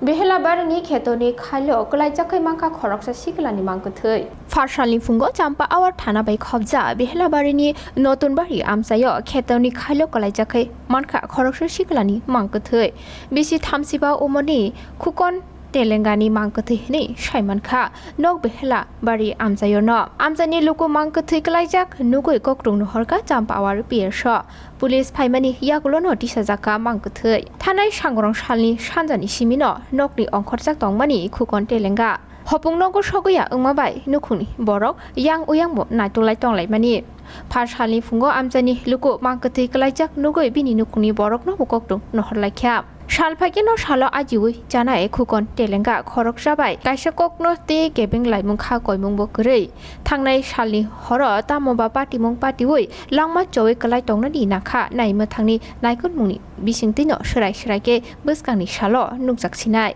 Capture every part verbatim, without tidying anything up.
Behelabarini khetorni khailo kwlaijakwi mankha khoroksa siklani mangkwthwi. Pharsalni phungo Champawar thana bai khobjak Behelabarini Notunbari amchaio khetorni khailo kwlaijakwi mankha khoroksa siklani mangkwthwi. Bisi thamsiba umorni Khukon Telengani mangkwthwi hwnwi saimankha nok Behelabari amchaiono. Amchaini luku mangkwthwi kwlaijak nugwi kokrok nuhorkha Champawar P S o. Police phaimani yagulono tisajak kha mangkwthwi. Thanai sangrong salni sanjani simino nokni ongkhorjak tongmani Khukon Telenga. Hopung nogo sogwi ya wngma bai nukhungni borok yang uyangbo naitoklai tonglaimani. Pharsalni phungo amchaini luku mangkwthwi kwlaijak nugwi bini nukhungni borokno bo koktwng nohorlaikha. Sal phaikhe no salo ajiwi chanai Khukon Telenga khoroksa bai kaisa kokno tei kebeng laimung kha koimungbo kwrwi. Thangnai salni horo tamo ba patimung patiwi langma chowi kwlai tongnani nakha nai mwthangni naikolmungni bisingtwino swrai swrai khe bwskangni salo nukjak sinai.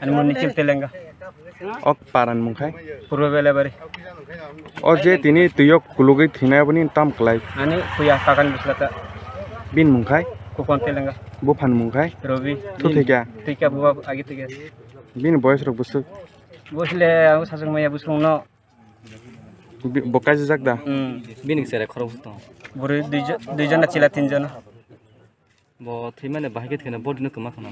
Ani mung Nikhil Telenga. Ok paran mung khai? Purbo Belabari. O je tini twiyok kulugwi thwinai aboni tam kwlai? Ani puya kakan bislata. Bin mung khai? Khukon Telenga. Buphan mung khai? Robi. Thu thwikya? Thwikya buba agi thwikya. Bini boyes rok bwswk? Bosle ang sasung maya busung no. Bi-, bo kaijak da? Hmm. Bini sere khorok tong. Buri duijon, duijon na chila tinjon. Bo thwimani bahai khe thwina body no kwma khana.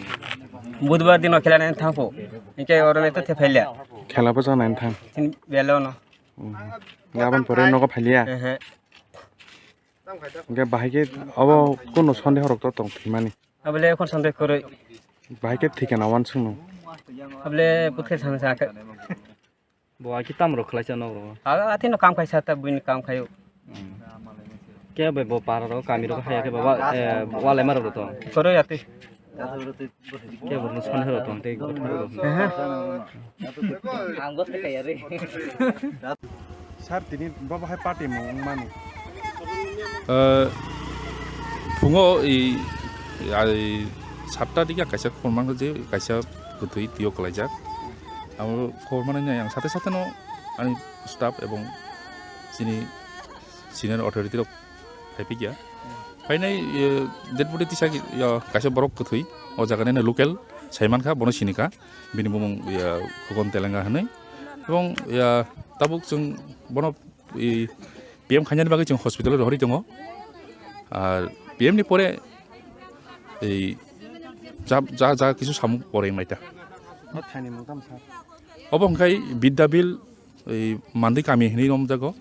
Budbar dino khela nai thangpho. Inke oro le to the phailya. Khela bo jana thang. Tin belo no. Hmm. Gabon pore nogo phailya. Ehe. Inke bahai khe abo kono sonde horok to tong thwimani. Abole ekhon sonde koroi. Bahai khe thikana wan sungno. Abole puthe thang sa khe. Bo aki tam rok khlai cha nok rok. Aga ati no kam khai sa ta buin kam khayo. Ke bai bo para rok kami rok haya ke baba, eh, walai mar rok to. Koro ati. Ke bo no son hero to te go thang rok. Ang bo se kaya re. Sir tini baba hai party mo mani. Eh, phungo i, i, ai, satta dikhe kaisa khormang je kaisa kwthwi tiyok kalaijak. Amo khobor manwi ang sate sate no ani staff ebong chini senior authority rok phaiphikya. Phainai, eh, dead body tisa ki, ya, kaisa borok kwthwi o jaga ni local saimankha, bono sinikha, bini bumung, ya, Khukon Telenga hinwi. Ebong, ya, tabuk chwng bono i P M khainani bagwi chwng hospital rohorwi tongo. Ar P M ni pore ei ja, ja, ja kisu samung pore wngnaita. O thani mung tamo sir? Obo hwnkhe Bidyabil ei Mandwi kami hinwi romjago.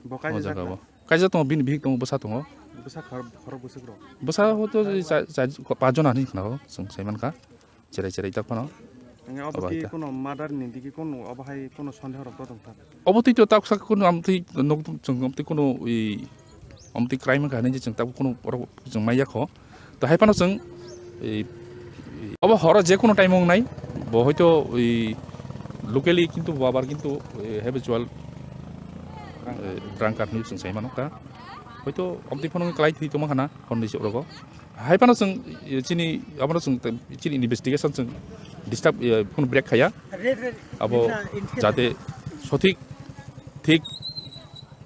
Bo kaisa o jaga jakna? Bo. Kaisa tongo, bini bihik tongo, bwsa tongo. Bwsa khor-, khorok bwswk rok? Bwsa hoto cha, cha, pach jona hinwi khna o, chwng sai mankha. Cherai cherai tak phano. Ang abo abo ki hai ta. Kono murder ni digi kono abo hai kono sondeho rok to tong thang. Obo twi to tak sak kono amtwi nok chwng amtwi kono i amtwi crime ka hinwi chwng tak kono borok chwng maya kho. To hai phano chwng i, i, obo horo je kono time wngnai bo hoito i locally kintu babar kintu i habitual i drunkard hinwi chwng sai mano ka. Hoito amtwi phano klai thwi tongma khana honni se orogo. Hai phano chwng, eh, chini, abono chwng te, chini investigation chwng disturb, eh, phano break khaya. Abo jate sothik, thik,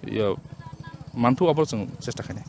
eh, manthu abo chwng chesta khainai.